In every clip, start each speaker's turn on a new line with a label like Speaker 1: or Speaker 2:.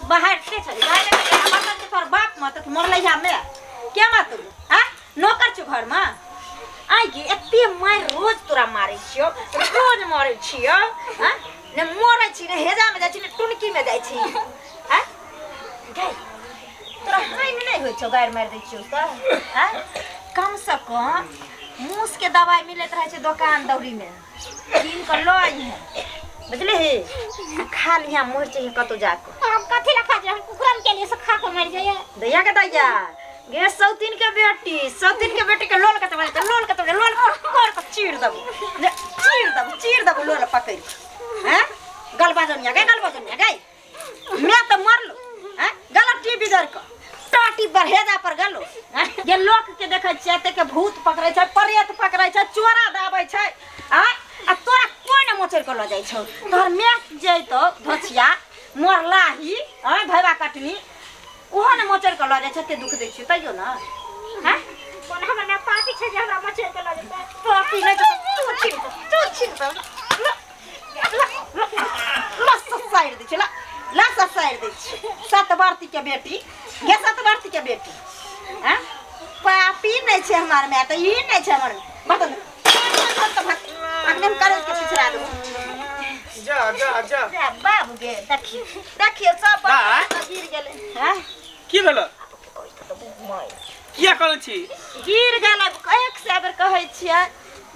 Speaker 1: बाहरते छली बाहर बर्तन के तोहर बाप मत मरलै हा मे के मत आ नौकर छु घर में आइ गे एते मार रोज तोरा मारै छियो रोज मारै छियो आ ने मरै छी ने हेजा में जाइ छी ने टुनकी में जाइ छी आ गै तोरा हानि नहि होइ छौ गारि मारि दै छियौ तऽ आ कम से कम मूस के दवाई मिलैत रहै छै दोकान दौरी में कीन कऽ लऽ अइहे बुझलिही आ खा लिहा मरि जइहे कतौ जाकऽ
Speaker 2: हम कथी ला खा जाए हम कुकुरन के लिए से खा के मर जाइए
Speaker 1: दैया के दैया गे सौतीन के बेटी सौतीन के बेटी के लोल के तबे लोल के तबे लोल कर के चीर देबो ने चीर देबो चीर देबो लोल पकड़ हैं गलबा जनिया गे गलबा जनिया गे मैं तो मरलो हैं गला टीवी दर के टाटी पर हेजा पर गलो हैं? ये लोक के देखै छियै ते के भूत पकड़ै छै प्रेत पकड़ै छै चोरा दाबै छै आ आ तोरा कोइ ने मोचरि के लऽ जाइ छौ तोहर माय जैतौ धोछिया मरलाही आँय भैबा कटनी ओहो ने मोचरि के लऽ जाइ छै एते दुख दै छियै तैयो ने हैं
Speaker 2: कोन हमर माय पापी छै जे हमरा मचोड़ के लऽ जेतै
Speaker 1: पापी नहि तऽ तू छिन तू छिन ला ससारि दै छै ला ला ससारि दै छै सत बारती के बेटी गे सत बारती के बेटी हैं पापी नहि छै हमार माय तऽ ई नहि छै हमर बर्तन अखने हम करे के पिछड़ा देबो
Speaker 3: जा जा जा
Speaker 1: जा बाबू गे देखियो देखियो सब
Speaker 3: दाइ।
Speaker 1: बर्तन गिर गेलै हैं
Speaker 3: की भेल किया करै छी
Speaker 1: गिर गेलै एक सए बेर कहै छियै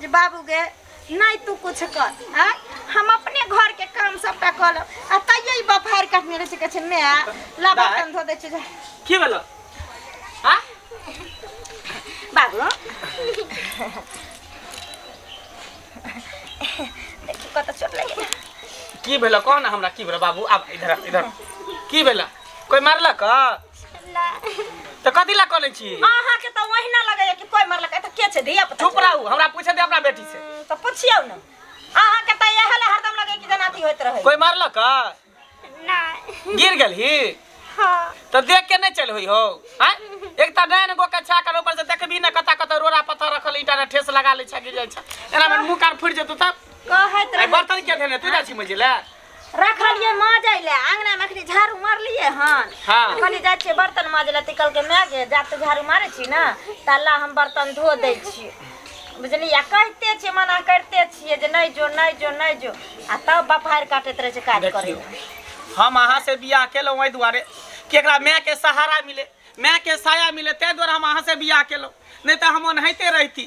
Speaker 1: जे बाबू गे नहि तू कुछ कर आँय हम अपने घर के काम सबटा कऽ लेब आ तैयो ई बफारि काटने रहै छै कहै छै माय ला
Speaker 3: दाइ।
Speaker 1: बर्तन धो दै छै जा।
Speaker 3: की भेल आ
Speaker 1: बाबू देखी कतऽ चोट लागि गेलै
Speaker 3: की भेल कह ना हमरा की भेल बाबू आब इधर आ, इधर की भेल कोई मारलक तऽ कथी ला करै छी
Speaker 1: अहाँके तऽ ओहिना लगैया कि कोइ मारलक तऽ के छै धिया पुता
Speaker 3: चुप रहू हमरा पूछे दे अपना बेटी से
Speaker 1: तऽ पुछियौ ने अहाँके तऽ इएह लए हरदम लगै कि जेना अथी होइत रहै
Speaker 3: कोई मारलक
Speaker 2: नहीं
Speaker 3: गिर गेलही
Speaker 2: हाँ
Speaker 3: तऽ देख के नहि चल होई हो आँय एक तऽ नैन गो के छा कर ऊपर से देखबी ने कता कता रोड़ा पत्थर रखल ईटा ने ठेस लगा लै छै गिर जाइ छै एना में मुँह कान फुटि जेतौ तब
Speaker 1: कहैत
Speaker 3: आइ
Speaker 1: रहै
Speaker 3: बर्तन के धेने तू जाइ छी मजे ले
Speaker 1: रखलियै माजै लए अङ्गनामे अखनी झाड़ू मारलियै हन
Speaker 3: हाँ।
Speaker 1: कहलियै जाइ छियै बर्तन माजै लए तऽ कहलकै माय गे जा तू झाड़ू मारै छी ने ताला हम बर्तन धो दै छी बुझलियै आ कहिते छियै मना करिते छियै जे नहि जो नहि जो नहि जो आ तब बपहारि काटैत रहै छै काज करै
Speaker 3: देखियौ हम अहाँ से बियाह केलहुँ एहि दुआरे कि एकरा मायके सहारा मिले मायके साया मिले ताहि दुआरे हम अहाँ से बियाह केलहुँ नहि तऽ हम ओनाहिते रहिती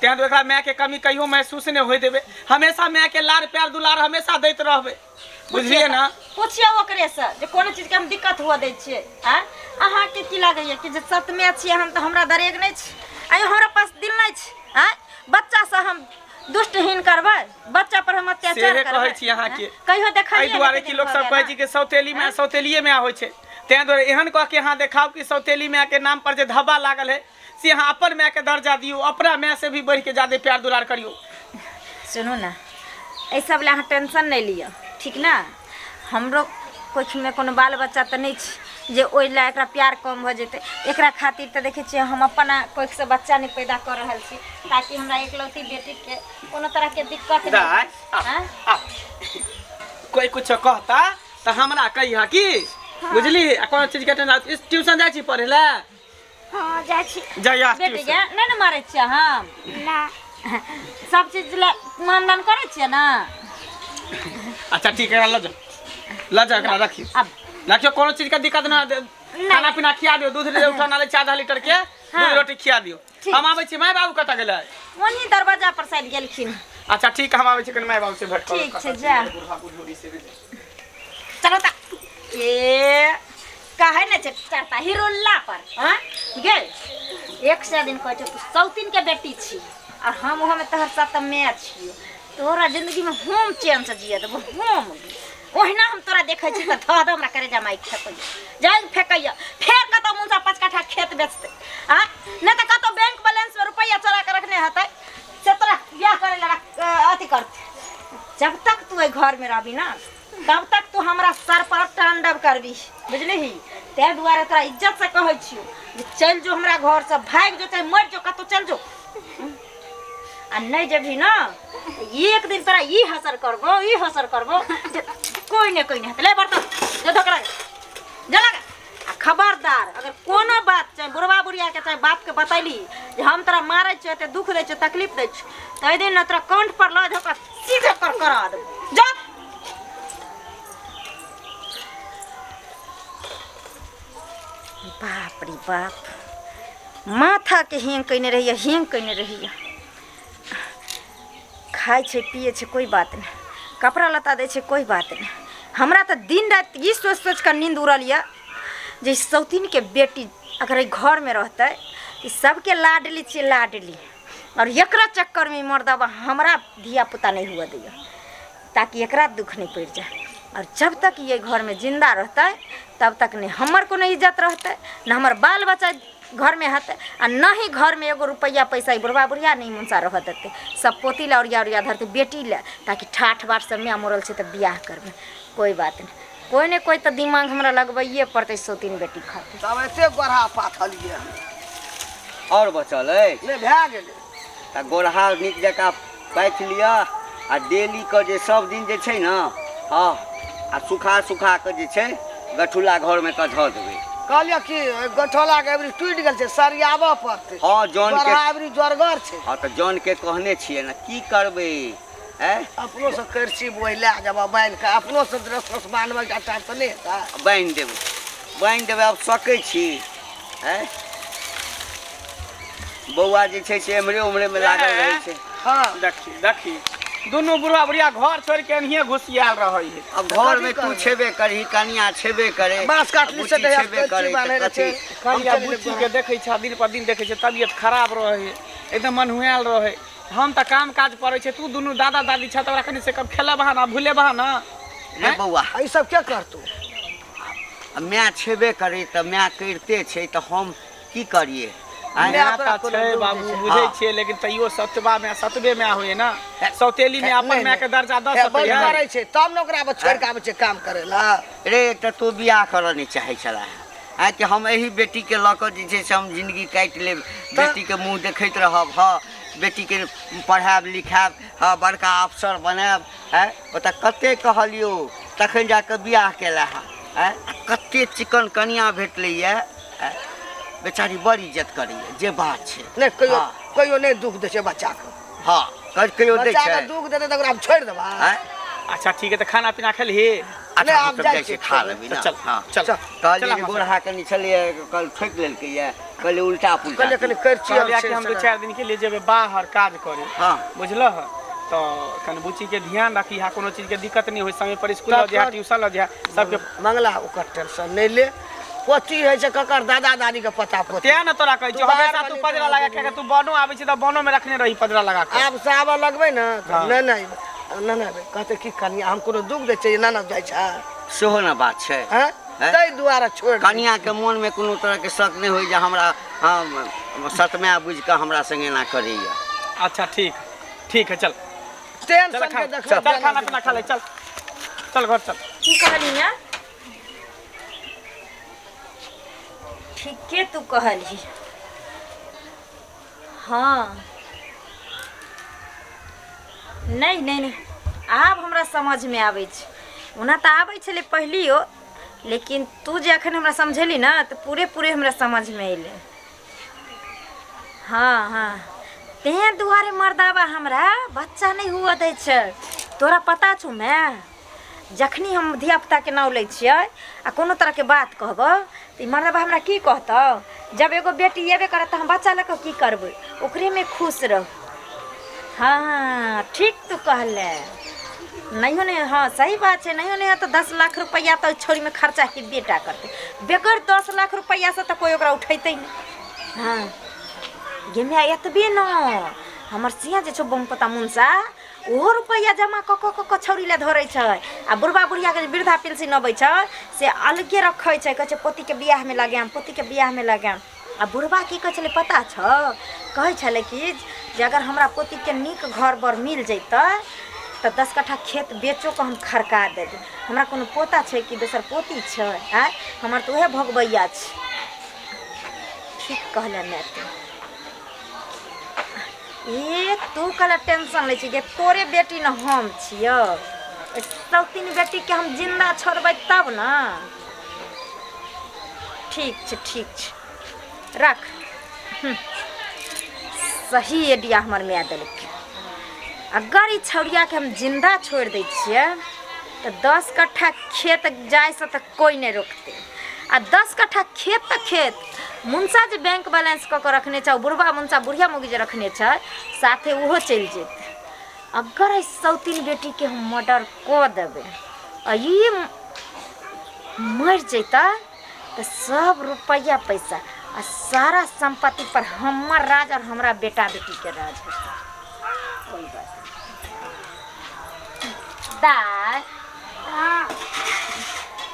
Speaker 3: ताहि दुआरे एकरा मायके कमी कहियो महसूस नहि होय देबै हमेशा मायके लाड़ प्यार दुलार हमेशा दैत रहबै बुझलियै ने
Speaker 1: पुछियौ ओकरेसँ जे कोनो चीजके हम दिक्कत हुअ दै छियै आँय अहाँके की लागैए कि जे सतमे छियै हम तऽ हमरा दरेग नहि छै आँय हमरा पास दिल नहि छै आँय बच्चासँ हम दुष्टहीन करबै बच्चा पर हम अत्याचार
Speaker 3: सेहे
Speaker 1: करबै
Speaker 3: कहै छी अहाँके।
Speaker 1: आँय? कहियो देखलियै
Speaker 3: एहि दुआरे कि लोक सब कहै छै कि सौतेली माय सौतेलिए माय होइ छै ताहि दुआरे एहन कऽ के अहाँ देखाउ कि सौतेली मायके नाम पर जे धब्बा लागल है से अहाँ अपन मायके दर्जा दियौ अपना माय से भी बढ़िके ज्यादे प्यार दुलार करियौ
Speaker 1: सुनू ने एहि सब लए अहाँ टेंशन नहि लिअ ठीक ने हमरो कोखिमे कोनो बाल बच्चा तऽ नहि छै जे ओहि लए एकरा प्यार कम भऽ जेतै एकरा खातिर तऽ देखै छियै हम अपना कोखिसँ बच्चा नहि पैदा कऽ रहल छी ताकि हमरा एकलौती बेटीके कोनो तरहके दिक्कत नहि
Speaker 3: दाइ आ,
Speaker 1: आँय?
Speaker 3: आ। कोई कुछ कहता तऽ हमरा कहिया की बुझली आ कोनो चीजके टेंशन ट्यूशन जाइ छी पढ़ै लए
Speaker 2: हाँ जाइ छी
Speaker 3: जइया
Speaker 1: बेटी के नहि ने मारै छियै हम
Speaker 2: ना
Speaker 1: सब चीज लए मानदान करै छियै ने
Speaker 3: अच्छा ठीक है लऽ जाओ लऽ जाओ एकरा रखियो
Speaker 1: अब
Speaker 3: रखियो कोनो चीज के दिक्कत ना दे- खाना पीना खिया दियो दूध ले उठा ले आधा लीटर के दूध रोटी खिया दियो हम आबै छी माय बाबू कतऽ गेलै
Speaker 1: ओन्ही दरवाजा पर शायद गेलखिन
Speaker 3: अच्छा ठीक है, हम आबै छी कनि माय बाबू से भेंट करब।
Speaker 1: ठीक छै, जा।
Speaker 3: बुढ़ा बुढ़ी से भी।
Speaker 1: चलो ता ए कहै ने छै चढ़ता हिरोल्ला पर हाँ गे एक सए दिन कहै छै तू सौतीन के बेटी छी और हम ओहोमे तोहर सतमे छियो तोरा जिंदगी में हम चैन से जिए देबो हम ओहिना हम तोरा देखै छी तऽ धऽ धऽ हमरा करे जमाइ फेकैया जाय फेकैया फेर कतौ मुनसा पाँच कट्ठा खेत बेचतै आ नहि तऽ कतौ बैंक बैलेंस में रुपैआ चोरा के रखने हेतै से तोरा बियाह करै लए अथी करतै जब तक तू एहि घर में रहबी ना तब तक तू हमरा सर पर तांडव करबी बुझलिही ताहि दुआरे तोरा इज्जत से कहै छियौ जे चलि जो हमरा घर से भागि जो चाहे मरि जो कतौ चलि जो आ नहि जेबही ना एक दिन तोरा ई हसर करबो ई हसर करबो जे कोइ ने कोइ ने हेतै ले बर्तन जो धोकरा जो लगा। आ खबरदार अगर कोनो बात चाहे बुढ़वा बुढ़िया के चाहे बाप के बतैली जे हम तोरा मारै छियो, एते दुख दै छियो, तकलीफ दै छियो, तऽ एहि दिन ने तोरा कंठ पर लऽ धऽ कऽ सीधे कर करा देबौ। जा। बाप रे बाप, माथा के हेंग कयने रहैया, हेंग कयने रहैया। खाइ छै पियै छै कोइ बात नहि, कपड़ा लत्ता दै छै कोइ बात नहि। हमरा तऽ दिन राति ई सोचि सोचि कऽ नींद उड़ल यऽ जे सौतीनके बेटी अगर एहि घरमे रहतै तऽ सबके लाडली छियै लाडली, आओर एकरा चक्करमे मर्दबा हमरा धियापुता नहि हुअ दैए ताकि एकरा दुख नहि पड़ि जाय। आओर जब तक ये घरमे जिन्दा रहतै तब तक नहि हमर कोनो इज्जत रहतै, ने हमर बाल बच्चा घरमे हेतै, आ न ही घरमे एगो रुपैआ पैसा ई बुढ़बा बुढ़िया नहि मुनसा रहऽ देतै। सब पोती लए ओरिया ओरिया धरतै, बेटी लए, ताकि ठाठ बाट माय मरल छै तऽ बियाह करबै। कोइ बात नहि, कोइ ने कोइ तऽ दिमाग हमरा लगबैए पड़तै सौतीन बेटी खातिर।
Speaker 4: तब एते गोरहा पाथलियै हम।
Speaker 5: आओर बचल अछि?
Speaker 4: नहि, भए गेलै।
Speaker 5: तऽ गोरहा नीक जकाँ पाथि लिअ आ डेली के जे सब दिन जे छै ने, हँ, आ सुखा सुखा कऽ जे छै गठुला घरमे कऽ धऽ देबै।
Speaker 4: कहलियै कि गठोला के अबरी टूटि गेल छै, सरियाबऽ पड़तै।
Speaker 5: हँ, जौन के
Speaker 4: गोरहा अबरी जोरगर छै।
Speaker 5: हँ, तऽ जौन के कहने छियै ने, की करबै? आँय,
Speaker 4: अपनो से करसी बोहि लए जेबऽ बान्हि कऽ, अपनो से ड्रेस उस बान्हबै के टाइम तऽ नहि हेतै?
Speaker 5: बान्हि देबै, बान्हि देबै, आब सकै छी? आँय बौआ, जे छै से एम्हरे ओम्हरेमे लागल रहै छै।
Speaker 4: हँ,
Speaker 3: देखी देखी, दुनू बुढ़वा बुढ़िया घर छोड़ि के एनहिये घुसियाल रहै है।
Speaker 5: अब घरमे तू छेबे करही, कनिया छेबे करे,
Speaker 4: बाँस काटली से
Speaker 5: बुच्ची
Speaker 4: दहिया
Speaker 5: छेबे
Speaker 4: करची
Speaker 5: करे,
Speaker 4: बान्है
Speaker 5: तऽ
Speaker 4: रहै
Speaker 5: कथी?
Speaker 4: छै।
Speaker 3: कनिया बुच्ची के देखै छै, दिन पर दिन देखै छै तबियत खराब रहै है, एकदम मनहुआयल रहै। हम तऽ काम काज पड़ै छै, तू दुनू दादा दादी छ तऽ ओकरा कनि से कब खेलेबह ना भुलेबह ना?
Speaker 5: रे बौआ,
Speaker 4: ई सब के करतौ?
Speaker 5: आ माय छेबे करे तऽ माय करिते छै, तऽ हम की करियै? आँय?
Speaker 4: माय
Speaker 3: माय
Speaker 4: ओकरा
Speaker 3: तऽ
Speaker 4: कोनो
Speaker 3: छै
Speaker 4: दुख
Speaker 3: बाबू
Speaker 4: दै छै।
Speaker 3: बुझै
Speaker 5: हँ।
Speaker 3: छियै, लेकिन तैयो सतबा मे सतबे माय होइए ना। सौतेली में अपन
Speaker 4: नहि,
Speaker 3: माय के दर्जा दऽ
Speaker 4: हे, बड़
Speaker 3: सकैए?
Speaker 4: करै छै तब ने ओकरा छोड़ि कऽ आबै छै काम करै लए।
Speaker 5: रे, तऽ तू बियाह करऽ नहि चाहै छलाह आँय कि हम एहि बेटीके लऽ कऽ जे छै से हम जिन्दगी काटि लेब, बेटीके मुँह देखैत रहब, हँ, बेटीके पढ़ायब लिखायब, हँ, बड़का अफसर बनायब। आँय, ओतऽ कते कहलियौ, तखन जा कऽ बियाह केला हँ। आँय, कते चिकन कनिया भेटलैए। आँय, बेचारी बड़ इज्जत करैए, जे बात छै।
Speaker 4: नहि कहियो
Speaker 5: हँ।
Speaker 4: कहियो नहि दुख दै छै बच्चाके।
Speaker 5: हँ, कहियो दै
Speaker 4: बच्चाके
Speaker 5: छै?
Speaker 4: दुख देतै तऽ ओकरा हम छोड़ि देबै?
Speaker 5: आँय?
Speaker 3: अच्छा ठीक है, तऽ खाना पीना खेलही?
Speaker 5: अच्छा,
Speaker 4: नहि,
Speaker 5: हम
Speaker 4: आब
Speaker 5: सब
Speaker 4: जाइ
Speaker 5: जाइ छियै,
Speaker 4: छियै
Speaker 5: खा
Speaker 4: खेबै।
Speaker 5: लेबै ने।
Speaker 3: तऽ चल।
Speaker 5: हँ,
Speaker 3: चल।
Speaker 5: कहलियै
Speaker 3: चल।
Speaker 5: जे गोरहा कनि छलैए, कल ठोकि लेलकैए, कहलियै उल्टा पुल्टा।
Speaker 4: कहलियै कनि करची आर
Speaker 3: कहलियै
Speaker 4: छै
Speaker 3: कि हम
Speaker 4: से
Speaker 3: 2-4 दिन के लिए जेबै बाहर काज करे।
Speaker 5: हँ।
Speaker 3: बुझलह? तऽ कनि बुच्ची के ध्यान रखी, कोनो चीज के दिक्कत नहि होय, समय पर स्कूल लऽ जइहा, ट्यूशन लऽ जइहा सबके।
Speaker 4: मंगला, ओकर टेंशन नहि ले। कथी होइ छै ककर दादा दादी के पता पोती।
Speaker 3: तें ने तोरा कहै छियौ,
Speaker 4: तू बाहर
Speaker 3: हमेशा तू
Speaker 4: वाली
Speaker 3: पजरा
Speaker 4: तऽ
Speaker 3: लगा के, तू बनो आबै छै तऽ बनो में रखने रही पजरा लगा के।
Speaker 4: आब से आबऽ लगबै ने तऽ
Speaker 3: हँ।
Speaker 4: नहि नहि नहि नहि, कहतै की कनिया, हम कोनो दुख दै छियै? ना ना जाइ छै।
Speaker 5: सेहो ने बात छै।
Speaker 4: हँ,
Speaker 5: हैं?
Speaker 4: ताहि दुआरे छोड़ि देलियै।
Speaker 5: कनियाके मोनमे कोनो तरहके शक नहि होइ जे हमरा सतमाय बुझि कऽ हमरा संगे एना करैए।
Speaker 3: अच्छा ठीक, ठीक है, चल चल।
Speaker 4: टेंशन
Speaker 3: खा
Speaker 4: के देखबै।
Speaker 3: चल, खाना पीना खा ले, चल चल, घर चल।
Speaker 1: की कहली ना? ठीके तू कहलही। हाँ, नहि नहि नहि, आब हमरा समझमे आबै छै। ओना तऽ आबै छलै पहिलियो, लेकिन तू जे एखन हमरा समझेली ने तऽ पूरे पूरे हमरा समझमे अयलै। हँ हँ, तें दुआरे मर्दाबा हमरा बच्चा नहि हुअ दै छै। तोरा पता छौ माय, जखनी हम धियापुताके नाम लै छियै आ कोनो तरहके बात कहबौ तऽ ई मर्दाबा हमरा की कहतौ? जब एगो बेटी एबे करत तऽ हम बच्चा लऽ कऽ की करबै? ओकरेमे खुश रह। हँ, ठीक तू कहले। नहियो नहि, हँ, सही बात छै। नहियो नहि तऽ 10 लाख रुपैआ तऽ ओहि छौरीमे खर्चा हेबे टा करतै। बगैर 10 लाख रुपैआसँ तऽ कोइ ओकरा उठेतै नहि। हँ गे माय, एतबे न, हमर सिया जे छौ बमपता मुनसा, ओहो रुपैआ जमा कऽ कऽ कऽ कऽ छौरी लए धरै छै। आ बुढ़बा बुढ़ियाके जे वृद्धा पेंशन अबै छै से अलगे रखै छै। कहै छै पोतीके बियाहमे लगायब, पोतीके बियाहमे लगायब। आ बुढ़बा की कहै छलै पता छौ? कहै छलै कि जे अगर हमरा पोतीके नीक घर बर मिल जैतै तऽ 10 कट्ठा खेत बेचो कऽ हम खरका देबै। हमरा कोनो पोता छै कि दोसर पोती छै? आँय, हमर तऽ उएह भोगबैया छै। ठीक कहले माय तू। ए, तू कहला टेंशन लै छी? गे, तोरे बेटी ने हम छियौ। सौतीन बेटीके हम जिन्दा छोड़बै तब ने। ठीक छै, ठीक छै, रख। सही आइडिया हमर माय देलकै। अगर ई छौड़ियाके हम जिंदा छोड़ि दै छियै तऽ 10 कट्ठा खेत जाइसँ तऽ कोइ नहि रोकतै। आ 10 कट्ठा खेत तऽ खेत, मुनसा जे बैंक बैलेंस कऽ कऽ रखने छै, बुढ़बा मुनसा बुढ़िया मौगी जे रखने छै, साथे ओहो चलि जेतै। अगर एहि सौतीन बेटीके हम मर्डर कऽ देबै आ ई मरि जैतै तऽ सब रुपैआ पैसा आ सारा सम्पत्ति पर हमर राज और हमरा बेटा बेटीके राज हेतै। कोई बात नहीं। दाय,
Speaker 2: हाँ।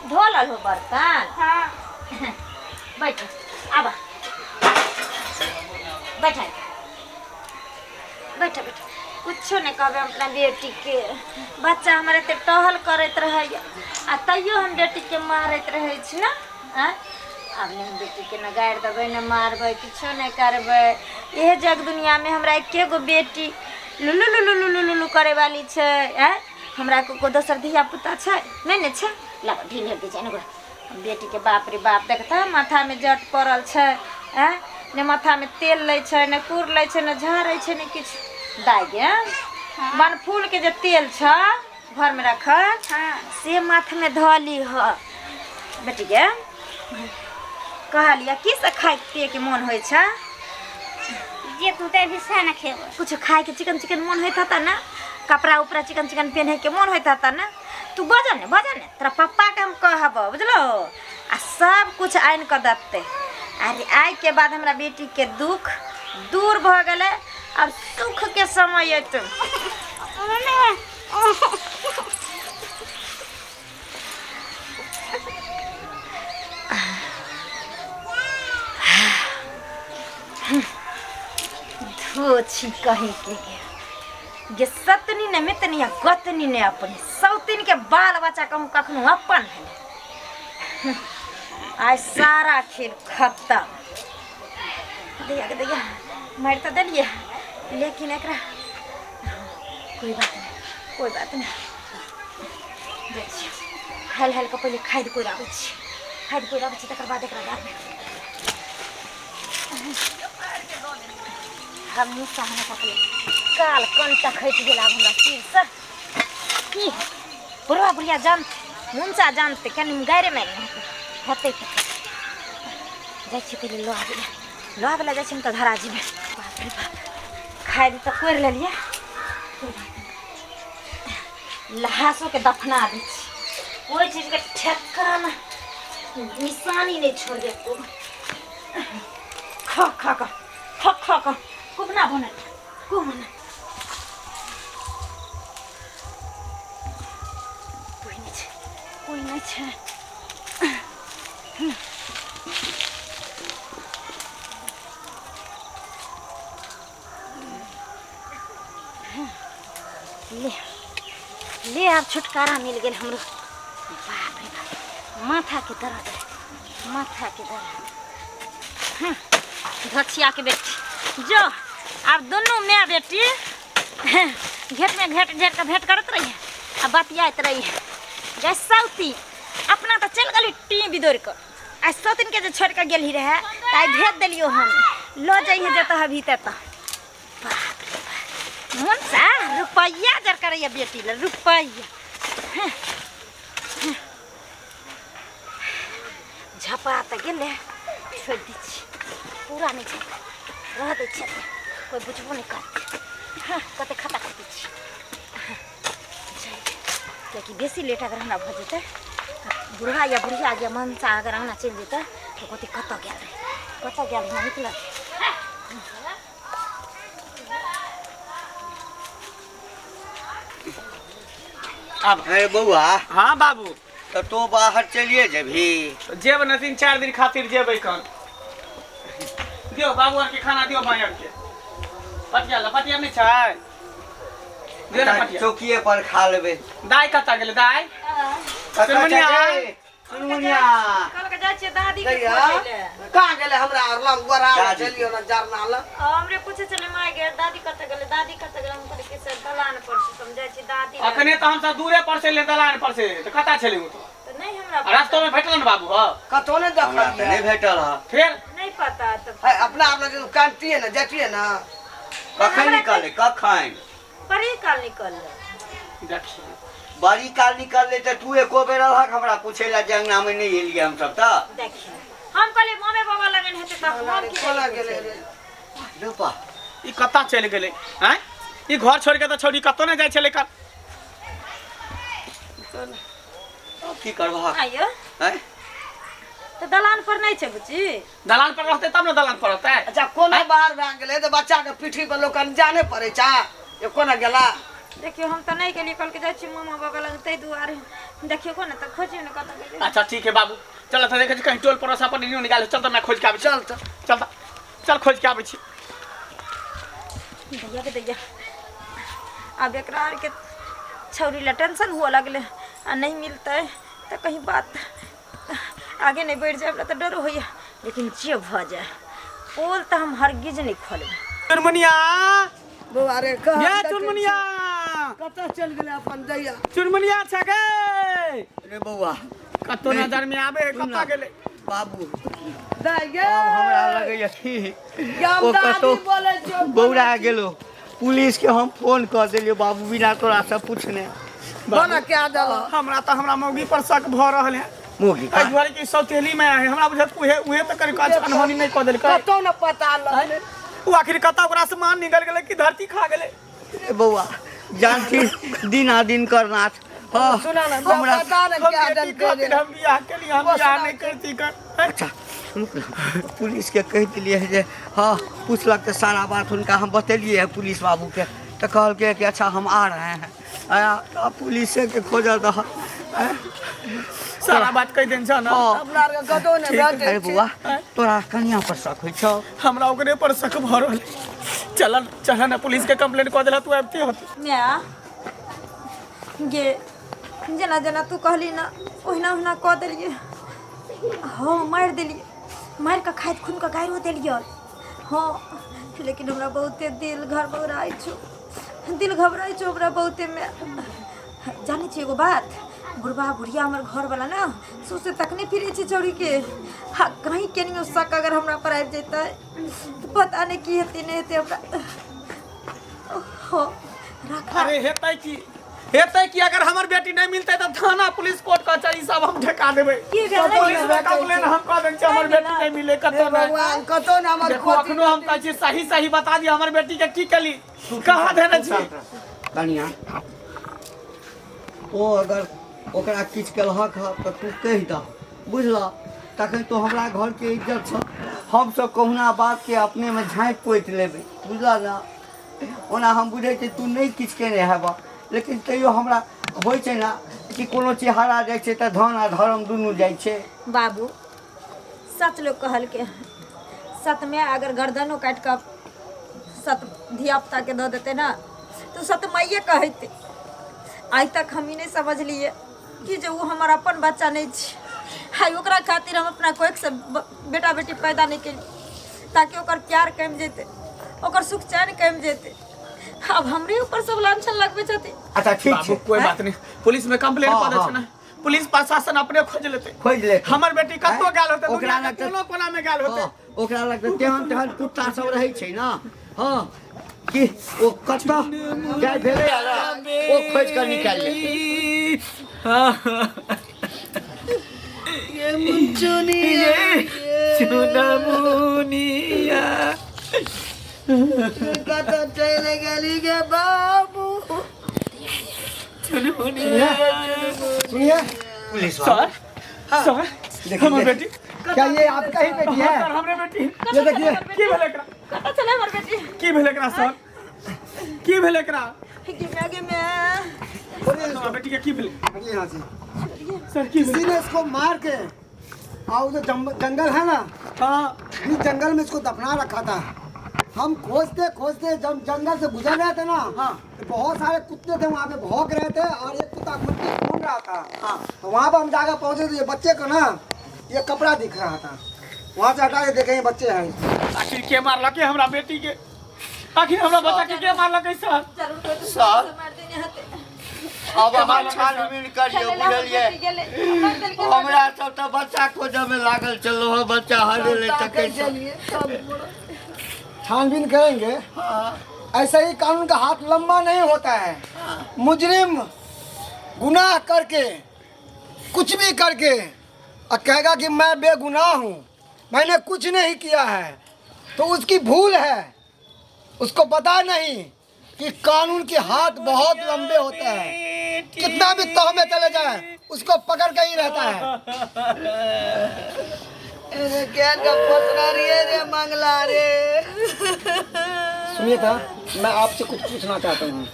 Speaker 1: धो लहो बर्तन?
Speaker 2: हाँ।
Speaker 1: बैठ, आबा, बैठ बैठ बैठ। कुछो नहीं कहबै हम अपना बेटी के। बच्चा हमर एते टहल करैत रहैया आ तैयो हम बेटी के मारैत रहै छी ना। आँय, आब ने हम बेटी के न गारि देबै न मारबै, किछो नहि करबै। इहे जग दुनिया में हमरा एके गो बेटी लुलु लुलु लुलु लुलु करे वाली छै। आँय, हमरा को दोसर धिया पुता छै नहि ने छै। लाबऽ ढील हेतै छै ने ओकरा। बेटी के बाप रे बाप, देखता माथा में जट पड़ल छै। आँय, ने माथा में तेल लै छै, ने कुर लै छै, ने झाड़ै छै, ने किछु। दाइ गे, बनफूल के जे तेल छै घर में रखल,
Speaker 2: हाँ।
Speaker 1: से माथ में धऽ लीह। बेटी गे, कहलियै की से खाय पिए के मोन होइ छै?
Speaker 2: जे तू देबही सएह ने खेबै।
Speaker 1: कुछ खाय के चिकन चिकन मोन होइत हेतै ने? कपड़ा उपड़ा चिकन चिकन पेन्है के मोन होइत हेतै ने? तू बजऽ ने, बजऽ ने, तोरा पप्पा के हम कहबौ, बुझलहो? आ सब कुछ आनि कऽ देतै। अरे आइ के बाद हमरा बेटी के दुख दूर भऽ गेलै, आब सुख के समय अयतै। धो छी कहीं के गे सतनी ने मितनी आ गतनी ने अपने सौतिन के बाल बच्चा कहूँ कखनो अपन भेलै। आइ सारा खेल खत्म। दैया के दैया, मारि तऽ देलियै, लेकिन एकरा कोई बात नहीं, कोई बात नहीं। जाइ छियै हेल हेल कऽ पहिले खादि कोरि आबै छी, खादि कोरि आबै छी, तकर बाद एकरा बादमे हम मुँह हमरा पकड़े काल कनटा खसि गेल आब हमरा सिरसँ। की बुढ़वा बुढ़िया जानतै, मुनसा जानतै, कनि गारि मारि हेतै। तऽ जाइ छियै पहिले लऽ आबै लए, लऽ आबै लए जाइ छियै तऽ धरा जेबै। बाप रे बाप, खादि तऽ कोरि लेलियै, कोइ बात नहि। लहासोके दफना दै छी, कोइ चीजके ठेकाना निशानी नहि छोड़बै एको। खा खा कऽ, खा खा कऽ कुबना बनल, कुबना। कोइ नहि छै, कोइ नहि छै। ले ले, आब छुटकारा मिल गेल हमरो। बाप रे बाप, माथा के दर्द, माथा के दर्द। हाँ, धछिया के बेटी जो आब दुनू माय बेटी घेट में घेट घेट के भेंट करत रही आ बतियाइत रही। गै सौती, अपना तऽ चलि गेली टी बिदोरि कऽ, आ सौतिन के जे छोड़ि कऽ गेली रहए तऽ आइ भेज देलियौ हम, लऽ जइहे जतऽ हबही ततऽ। बाप रे बाप, मुनसा रुपैआ जर करैया बेटी लए रुपैआ। झपा तऽ गेलै, छोड़ि दै छी, पूरा नहि झपा, रह दै छियै, कोइ बुझबो नहि करतै। हाँ, कते खाता खती छी, कियाकि बेसी लेट अगर हमरा भऽ जेतै, बुढ़वा या बुढ़िया या मनसा अगर अङ्गना चलि जेतै तऽ कहतै कतऽ गेल रहै, कतऽ गेल रहै, निकलल।
Speaker 3: आब
Speaker 5: अरे बौआ।
Speaker 3: हाँ बाबू।
Speaker 5: तऽ तू बाहर चलिए जेबही?
Speaker 3: जेब ने, 3-4 दिन खातिर जेबै। कन दियौ बाबू आरके खाना दियौ, माय आरके पटिया ल, पटिया नहि छै, दियौ ने पटिया।
Speaker 5: चौकिए पर खा लेबै।
Speaker 3: दाइ कतऽ गेलै दाइ?
Speaker 5: कतऽ
Speaker 3: चुनमुनिया।
Speaker 5: छै गे? चुनमुनिया।
Speaker 1: कल के जाइ छियै दादी के
Speaker 4: दैया,
Speaker 1: खोजै लए।
Speaker 4: कहाँ गेलै हमरा आर लग गोरा
Speaker 5: दादी।
Speaker 4: चलियो ना जरना लग।
Speaker 1: हमरे पूछे छलै माय गे दादी कतऽ गेलै, दादी कतऽ गेलै? हम कहलियै कि से दलान पर छै, हम जाइ छी दादी लग।
Speaker 3: अखने तऽ हमसब दूरे पर से एलियै, दलान पर से, तऽ कतऽ छलै ओ?
Speaker 1: तऽ नहि हमरा हमरा
Speaker 3: रास्तो में भेटल ने बाबू हो
Speaker 4: कतौ नहि
Speaker 5: हमरा तऽ
Speaker 4: देखलियै
Speaker 5: नहि भेटल हँ
Speaker 3: फेर
Speaker 1: नहीं पता तब
Speaker 4: है अपना आप लग काटतियै ने जतियै ने
Speaker 5: कखन निकललै कखन
Speaker 1: बड़ी काल निकल
Speaker 3: देखिए
Speaker 5: बड़ी काल निकललै तऽ तू एको बेर रहक हमरा पूछै लए जे अङ्गनामे नहि एलियै हमसब तऽ
Speaker 1: देखिए हम कहलिए मम्मी बाबा लगन हेतै तऽ हम की
Speaker 4: कोना गेलै रे
Speaker 5: रूपा
Speaker 3: ई कतऽ चलि गेलै आँय ई घर छोड़ि के तऽ छौड़ी कतौ नहि जाइ छलै कल
Speaker 5: अब की करबहक
Speaker 1: आइयो
Speaker 5: आँय
Speaker 1: तऽ दलान पर नहीं छै बुच्ची
Speaker 3: दलान पर रहतै तब ने दलान पर रहतै
Speaker 4: अच्छा कोना बाहर भए गेलै तऽ बच्चाके पीठी पर लोक अनजाने पड़ै छै जे कोना गेला
Speaker 1: देखियौ हम तऽ नहि गेलियै कहलकै जाइ छी मामा बाबा लग ताहि दुआरे देखियौ को ने तऽ खोजियौ ने कतऽ गेलै
Speaker 3: अच्छा ठीक है बाबू चल तऽ देखै छी कहीं टोल पड़ोस अपन नियो निकाल चल तऽ मैं खोज के आबै छी
Speaker 4: चल तऽ
Speaker 3: चल तऽ चल खोज के आबै छी
Speaker 1: दैया के दैया आब एकरा आरके छौरी ला टेंशन हुअ लगलै आ नहीं मिलतै तऽ कहीं बात आगे नहीं बढ़ि जाए हमरा तऽ डर होइए लेकिन जे भऽ जाए पोल तऽ हम हरगिज नहीं खोलबै
Speaker 3: चुनमुनिया
Speaker 4: बौआ रे कहाँ
Speaker 3: ये चुनमुनिया
Speaker 4: कतऽ चलि गेलै अपन दैया
Speaker 3: चुनमुनिया छै गे
Speaker 5: रे बौआ
Speaker 3: कतौ नजर में आबे है कतऽ गेलै
Speaker 5: बाबू
Speaker 4: दाइ गे
Speaker 5: आब हमरा लगैया कि
Speaker 4: हम
Speaker 5: ओ
Speaker 4: दादी
Speaker 5: कतौ
Speaker 4: बोलै छियौ
Speaker 5: बौरा गेलो पुलिस के हम फोन कऽ देलियो बाबू बिना तोरा से पूछने
Speaker 4: कोना कए देलक
Speaker 3: हमरा तऽ हमरा मौगी पर शक भऽ रहल है
Speaker 5: मोगी
Speaker 3: एहि दुआरे कि सौतेली में है हमरा बुझत उहे उहे तऽ कनि काज अनहोनी नहि कऽ देलकै
Speaker 4: कतौ ने पता लगलै
Speaker 3: ओ आखिर कतऽ ओकरा से मान निकल गेलै कि धरती खा गेलै
Speaker 5: रे बौआ जानती दिन आ दिन करनाथ हाँ
Speaker 4: सुना ने
Speaker 5: हमरा
Speaker 4: पता ने
Speaker 3: हम
Speaker 4: कए
Speaker 3: बेटी
Speaker 4: देलकै
Speaker 3: खातिर
Speaker 4: रे
Speaker 3: हम बियाह केली हम बियाह नहि करती कर
Speaker 5: अच्छा रुक ना पुलिस के कहि देलियै जे हाँ पूछलक तऽ सारा बात हुनका हम बतेलियै है पुलिस बाबूके तऽ कहलकै कि अच्छा हम आ रहे हैं आया तऽ पुलिसे के खोजल रह
Speaker 3: सारा बात कहि देने छह ना
Speaker 5: हाँ
Speaker 4: अपना आरके कतौ ने भेटै
Speaker 5: अरे
Speaker 4: छै
Speaker 5: बौआ तोरा कनिया पर शक होइ छौ
Speaker 3: हमरा ओकरे पर शक भऽ रहल है। चल चल ना पुलिस के कंप्लेंट कऽ देला तू आबिते होती
Speaker 1: माय गे जेना जेना तू कहली ना ओहिना ओहिना कऽ देलियै हँ मारि देलियै मारि कऽ खाइत खून कऽ गाड़िओ देलियै हँ लेकिन हमरा बहुते दिल घबराइ छौ दिल घबराइ छौ हमरा बहुते माय जानै छी एगो बात बुढ़बा बुढ़िया हमर घरवला ने सौंसे तकने फिरै छै छौड़ीके हा कहीं केनियो शक अगर हमरा पर आबि जेतै तऽ पता नहि की हेतै नहि हेतै हमरा हो राखा
Speaker 3: अरे हेतै की हेतै की अगर हमर बेटी नहीं मिलतै तऽ थाना पुलिस कोर्ट कचहरी सब हम ठेका देबै
Speaker 1: की भेलै?
Speaker 3: पुलिस में कंप्लेन हम कऽ देने छियै हमर बेटी नहीं मिले कतौ नहीं
Speaker 4: भगवान कतौ ने हमर
Speaker 3: देखो अखनो हम कहै छी सही सही बता दिअ हमर बेटी के की केली कहाँ देने छी
Speaker 5: कनिया ओ अगर ओकरा किछु केलहक हँ तऽ तू कहि दह बुझलह तखन तो हमरा घरके इज्जत छौ हमसब कहुना बातके अपनेमे झाँपि पोति लेबै बुझलह ने ओना हम बुझै छियै तू नहि किछु केने हेबह लेकिन तैयो हमरा होइ छै ने कि कोनो चीज हरा जाइ छै तऽ धन आ धर्म दुनू जाइ छै
Speaker 1: बाबू सच लोग कहलके सत में अगर गर्दनो काटि कऽ सत धिया पुताके दऽ देतै ने तऽ सत माइए कहैते आइ तक हम ई नहि समझलियै कि जे ओ हमर अपन बच्चा नहि छै आइ ओकरा खातिर हम अपना कोखिसँ बेटा बेटी पैदा नहि केलियै ताकि ओकर प्यार कमि जेतै ओकर सुख चैन कमि जेतै आब हमरे ऊपर सब लांछन लगबै छथिन
Speaker 5: अच्छा ठीक
Speaker 3: बाबू
Speaker 5: छै
Speaker 3: कोई बात नहीं पुलिस में कंप्लेन
Speaker 5: हाँ,
Speaker 3: कऽ दै
Speaker 5: हाँ।
Speaker 3: छै ने पुलिस प्रशासन अपने खोज लेतै
Speaker 5: खोजि लेतै।
Speaker 3: हमर बेटी कतौ गेल होतै
Speaker 5: ओकरा
Speaker 3: दुनिया के
Speaker 5: लग तऽ-
Speaker 3: कोनो कोना में गेल होतै
Speaker 5: हँ, ओकरा लग तऽ तेहन तेहन कुत्ता सब रहै छै ने हँ कि ओ कतऽ जाय भेलै आ ने, ओ खोजि कऽ निकालि लेतै
Speaker 3: चुनमुनिया
Speaker 4: कतऽ चलि गेली गे बाबू
Speaker 6: सुनिए
Speaker 5: पुलिस बाबू
Speaker 3: सर सर हमर बेटी
Speaker 6: क्या ये आपका ही बेटी
Speaker 3: हाँ,
Speaker 6: है
Speaker 3: सर हमरे बेटी
Speaker 6: ये देखिए
Speaker 3: की भेल एकरा
Speaker 1: कतऽ छलै हमर बेटी
Speaker 3: की भेल एकरा सर की भेल एकरा
Speaker 1: गे माय गे माय
Speaker 3: हमर बेटी के की भेल
Speaker 6: हटिए यहाँ से
Speaker 3: सर की भेल
Speaker 6: किसी ने इसको मार के और जो जंगल है ना
Speaker 3: हाँ
Speaker 6: इस जंगल में इसको दफना रखा था हम खोजते खोजते जब जंगल से गुजर रहे थे ना
Speaker 3: हाँ।
Speaker 6: तो बहुत सारे कुत्ते थे वहाँ पे भौंक रहे थे और एक कुत्ता खुद के घूम रहा था
Speaker 3: हाँ।
Speaker 6: तो वहाँ पर हम जाकर पहुँचे तो ये बच्चे को ना ये कपड़ा दिख रहा था वहाँ से हटा के देखे ये बच्चे हैं
Speaker 3: आखिर के मारलक हमरा बेटी के आखिर हमरा बच्चा के के मारलक सर
Speaker 1: जरूर कोई तो
Speaker 5: सर।
Speaker 1: मार देने हते
Speaker 5: अब अहाँ छानबीन करियौ, बुझलियै? हमरा सब तऽ बच्चा खोजऽ में लागल छलहुँ हँ, बच्चा हरेलै तऽ कैसे?
Speaker 6: छानबीन करेंगे। ऐसे ही कानून का हाथ लंबा नहीं होता है। मुजरिम गुनाह करके कुछ भी करके और कहेगा कि मैं बेगुनाह हूँ, मैंने कुछ नहीं किया है, तो उसकी भूल है। उसको पता नहीं कि कानून के हाथ बहुत लंबे होते हैं, कितना भी तह में चले जाए उसको पकड़ के ही रहता है।
Speaker 4: अरे क्या गप्पा रही है रे मंगला रे।
Speaker 6: सुनिए था, मैं आपसे कुछ पूछना चाहता हूँ।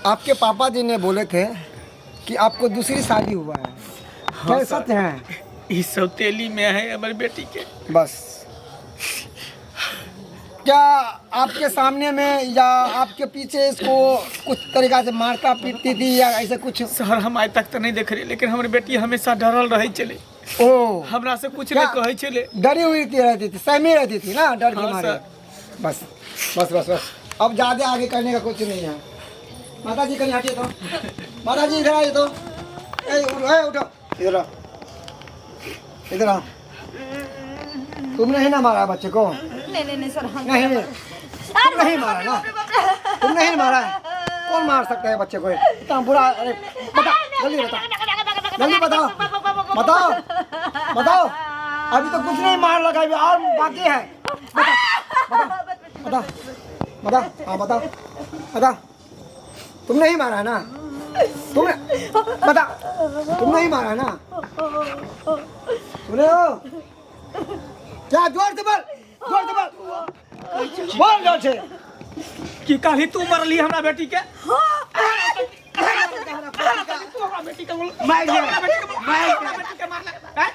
Speaker 6: आपके पापा जी ने बोले थे कि आपको दूसरी शादी हुआ है, क्या सच है?
Speaker 3: ई सौतेली में है हमर बेटी के।
Speaker 6: बस क्या आपके सामने में या आपके पीछे इसको कुछ तरीका से मारता पीटती थी या ऐसे कुछ?
Speaker 3: सर हम आइ तक तो नहीं देख रही, लेकिन हमर बेटी हमेशा डरल रहे चले।
Speaker 6: ओ
Speaker 3: हमरा से कुछ
Speaker 6: क्या?
Speaker 3: नहीं कहे चले।
Speaker 6: डरी हुई थी, रहती थी, सहमी रहती थी ना डर के
Speaker 3: हाँ,
Speaker 6: मारे।
Speaker 3: सर।
Speaker 6: बस बस बस बस, अब ज़्यादा आगे करने का कुछ नहीं है। माता जी कहीं हटिए तो, माता जी इधर आइए तो। ए, उठो, ए, उठो, इधर आओ, इधर आओ। तुमने ही ना मारा बच्चे को?
Speaker 1: नहीं नहीं नहीं सर, हम
Speaker 6: नहीं, नहीं, तुम नहीं मारा ना, तुम नहीं मारा है। कौन मार सकता है बच्चे को इतना बुरा? अरे बता जल्दी, बता जल्दी, बताओ बताओ बताओ। अभी तो कुछ नहीं मार लगा, अभी और बाकी है। बता बता बता, हाँ बता बता, तुमने ही मारा है ना? तुमने बता, तुमने ही मारा है ना? सुने हो क्या? जोर से बोल, जोर से बोल, बोल जोर से।
Speaker 3: की काल्हि तू मरली हमरा बेटी के? तू हमरा बेटी के बोल,
Speaker 5: मारि दे,
Speaker 3: हमरा बेटी के बोल, हमरा बेटी के मारले हैं?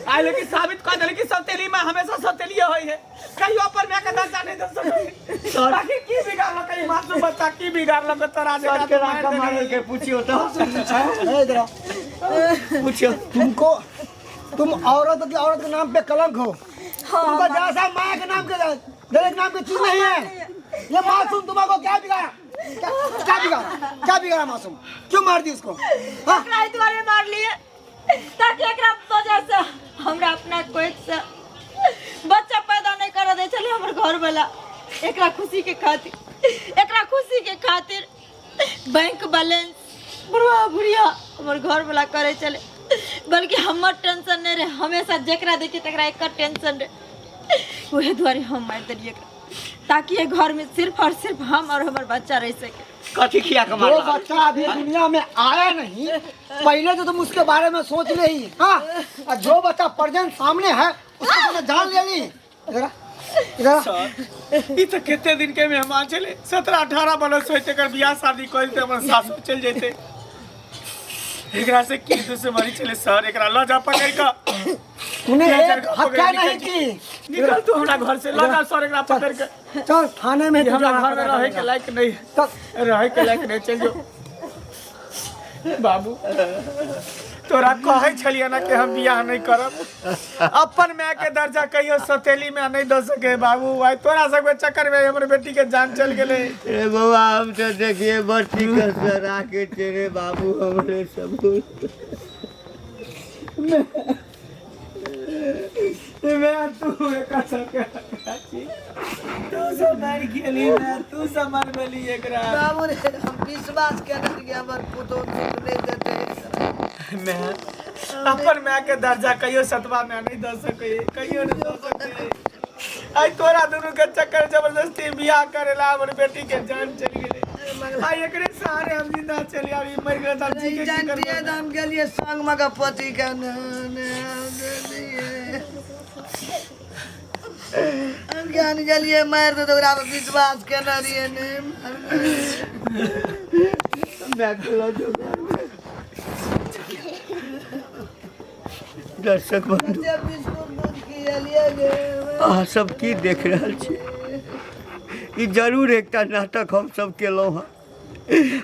Speaker 3: आइ लेकिन साबित कऽ देलक कि सौतेली में हमेशा सौतेलिए होइ है, कहियो पर मैं के दर्जा नहीं दे सकै। आखिर की बिगाड़लक ई मासूम बच्चा, की बिगाड़लक तोरा जे
Speaker 5: सर के राखा मारल के पूछियो तो,
Speaker 6: ए, इधर आओ।
Speaker 5: पूछियो।
Speaker 6: तुमको, तुम औरत की, औरत के नाम पे कलंक हो। तुमको जैसा माँ के नाम के दलित नाम की चीज नहीं है। ये मासूम तुम्हारे क्या बिगाड़ा? क्या, क्या बिगाड़ा? क्या बिगाड़ा मासूम? क्यों मार दी उसको? हाँ?
Speaker 1: एकरा एहि दुआरे मार लिए ताकि एकरा वजह से हमरा अपना कोख से बच्चा पैदा नहीं कर दे छलै हमर घर वाला। एकरा खुशी के खातिर, एकरा खुशी के खातिर बैंक बैलेंस बुढ़वा बुढ़िया हमर घर वाला करे छलै। बल्कि हमर टेंशन नहीं रहे, हमेशा जकरा देखी तकरा एकर टेंशन रहे। वही दुआरे हम मारि देलियै एकरा, ताकि ये घर में सिर्फ और सिर्फ हम और हमर बच्चा रह सके।
Speaker 5: कथी खिया के
Speaker 6: जो
Speaker 5: मारल?
Speaker 6: बच्चा अभी दुनिया में आया नहीं, पहले तो तुम उसके बारे में सोच ले ही। हाँ, और जो बच्चा प्रेजेंट सामने है उसको तुमने जान ले ली। इधर आ, इधर आ।
Speaker 3: सर ई तऽ कते दिन के मेहमान छलै, 17-18 बरस होइते एकर बियाह शादी कऽ देतै, हमर सासुर चलि जैते। एकरा से की दुश्मनी छलै सर? एकरा लऽ जा पकड़ि कऽ।
Speaker 6: तूने
Speaker 3: क्या
Speaker 6: एक
Speaker 3: जगह
Speaker 6: हत्या
Speaker 3: पकड़
Speaker 6: नहीं
Speaker 3: निकल
Speaker 6: की।
Speaker 3: निकल तू हमरा घर से, लऽ जा सर एकरा पकड़ि कऽ।
Speaker 6: चल थाने में
Speaker 3: ई हमरा
Speaker 6: तुझे
Speaker 3: घर में रहै के लायक नहीं,
Speaker 6: चल।
Speaker 3: रहै के लायक नहीं, चल जो। बाबू तोरा कहै छलियै ना कि हम बियाह नहीं करब, अपन माय के दर्जा कहियो सौतेली में नहीं दऽ सके बाबू। आइ तोरा सबके चक्कर में हमर बेटी के जान चल गेलै।
Speaker 5: रे बौआ, हम तो देखिए बच्ची के सरा के तेरे बाबू हमरे सब
Speaker 3: मैं तू एकरा सबके छी, तू सब मरि गेली, मैं तू सब मर गेली एकरा।
Speaker 4: बाबू रे, हम विश्वास केने रहियै हमर पुतोहु सुख नहि देतै।
Speaker 3: मैं अपन माय के दर्जा कहियो सतवा में नहीं दऽ सकै, कहियो नहीं दऽ सकै। आइ तोरा दुनू के चक्कर जबरदस्ती बियाह करेला हमर बेटी के जान चलि गेलै। आइ एकरे सहारे हम जिंदा चली, आब ई मरि गेलै तऽ आब जी के की
Speaker 4: जानतियै
Speaker 3: करबै?
Speaker 4: तऽ हम गेलियै संगमे के पति के ने ने देलियै। हम ज्ञान गेलियै मारि दे, ओकरा पर विश्वास केने रहियै ने।
Speaker 5: माय के लऽ जाउ घर में। दर्शक बंधु,
Speaker 4: कते बिस्कुट दूध खिएलियै गे।
Speaker 5: अहाँ सब की देख रहल छी? ई जरूर एकटा नाटक हम सब केलहुँ हँ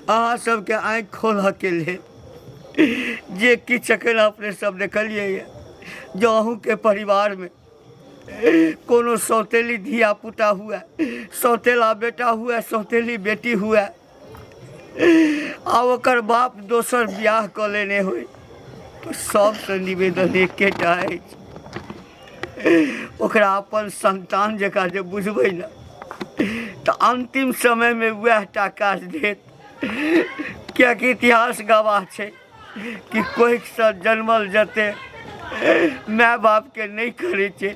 Speaker 5: अहाँ सबके आँखि खोलऽ के लेल। जे किछु एखन अपने सब देखलियै यऽ, जँ अहूँके परिवारमे कोनो सौतेली धिया पुता हुए, सौतेला बेटा हुए, सौतेली बेटी हुए, आ ओकर बाप दोसर बियाह कऽ लेने होइ, तऽ सबसँ निवेदन एकेटा अछि, ओकरा अपन संतान जकाँ जे बुझबै ने तऽ अन्तिम समयमे वएह टा काज देत। किएकि इतिहास गवाह छै कि कोखिसँ जन्मल जते माय बापके नहि करै छै,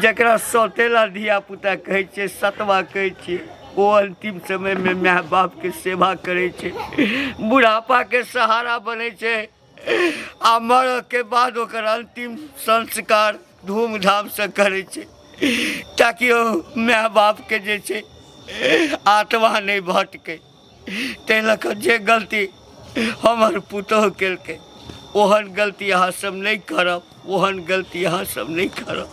Speaker 5: जकरा सौतेला धियापुता कहै छियै, सतवा कहै छियै, ओ अन्तिम समयमे माय बापके सेवा करै छै, बुढ़ापाके सहारा बनै छै आ मरऽके बाद ओकर अन्तिम संस्कार धूमधामसँ करै छै, ताकि ओ माय बापके जे छै आत्मा नहि भटकै। ताहि लऽ कऽ जे गलती हमर पुतोहु केलकै ओहन गलती अहाँ सब नहि करब, ओहन गलती अहाँ सब नहि करब।